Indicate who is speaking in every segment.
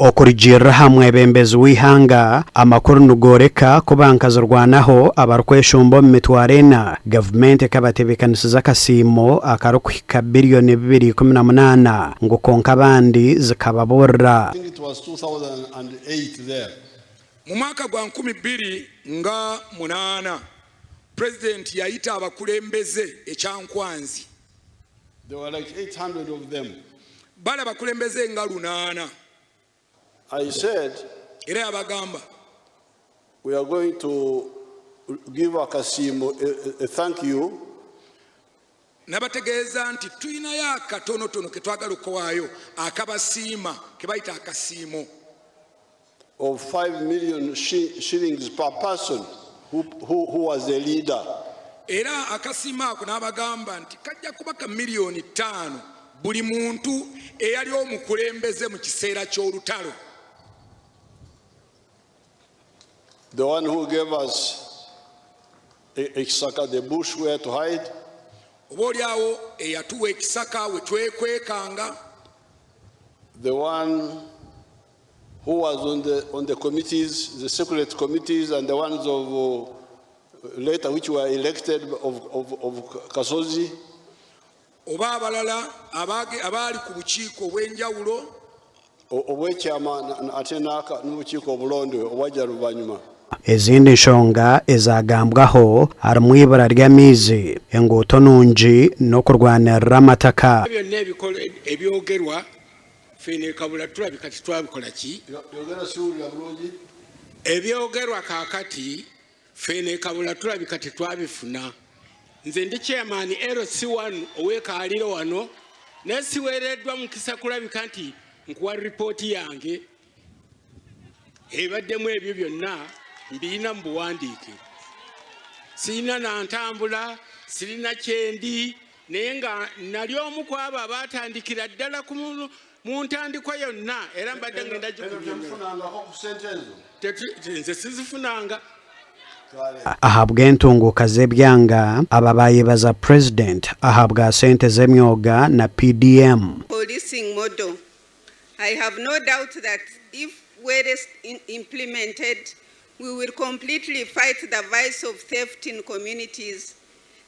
Speaker 1: Okurugiirira aha mwebembezi w'eihanga, amakuru nigooreka ku bankazirwanaho abarikweshumba omu mitwaro ena, gavumenti ekabatebeekanisiza akasiimo akarikuhika biriyoni 218 ngu kwonka abandi zikababurira.
Speaker 2: Mu mwaka gwa 2008, Pulezidenti yayita abakulembeze e Kyankwanzi.
Speaker 3: There were like 800 of them.
Speaker 2: Bali abakulembeze nga lunaana.
Speaker 3: I said,
Speaker 2: Era yabagamba.
Speaker 3: We are going to give akasiimo a, a, a thank you.
Speaker 2: Nabategeeza nti tulinayo akatonotono ke twagala okuwaayo akabasiima ke bayita akasiimo.
Speaker 3: Of 5 million shillings per person who, who, who was a leader.
Speaker 2: Era akasiimo ako n'abagamba nti kajja kuba ka miliyoni ttaano buli muntu eyali omukulembeze mu kiseera ky'olutalo.
Speaker 3: The one who gave us ekisaka, the bush where to hide.
Speaker 2: Oba olyawo eyatuwa ekisaka we twekwekanga.
Speaker 3: The one who was on the, on the committees, the secret committees and the ones of uh, later which were elected of, of, of Kasozi.
Speaker 2: Oba abalala abaali ku bukiiko obw'enjawulo.
Speaker 3: Obw'ekyama ate n'obukiiko obulonde obwajja luvannyuma.
Speaker 1: Ezindi nshonga ezaagambwaho harimu eibura ry'amaizi, enguuto nungi n'okurwanirira amataka.
Speaker 4: Byonna ebyogerwa Ffe ne Kabula tulabika tetwabikola ki?
Speaker 3: Yogera siwulira bulungi.
Speaker 4: Ebyogerwa kaakati ffe ne Kabula tulabika tetwabifuna. Nze ndi chairman LC1 ow'e Kaaliro wano naye siweereddwa mukisa kulabika nti nkuwa ripooti yange ebaddemu ebyo byonna mbirina mu buwandiike. Sirina na ntambula, sirina kyendi naye nga nali omu ku abo abaatandikira ddala mu ntandikwa yonna era mbadde ngenda gikunyonyola nze sizifunanga.
Speaker 1: Ahabw'entunguuka z'ebyanga, aba baayebaza Purezidenti ahabwa sente z'emyoga na PDM.
Speaker 5: Policing model. I have no doubt that if well implemented, we will completely fight the vice of theft in communities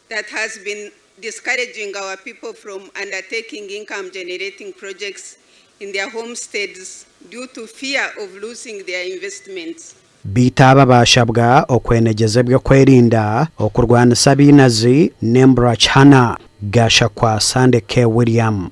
Speaker 5: that has been discouraging our people from undertaking income generating projects in their homesteads due to fear of losing their investments.
Speaker 1: Beitu aba baashabwa okwenegyeza eby'okwerinda, okurwanisa abainazi n'embura kihana. Gashakwa Sunday K. William.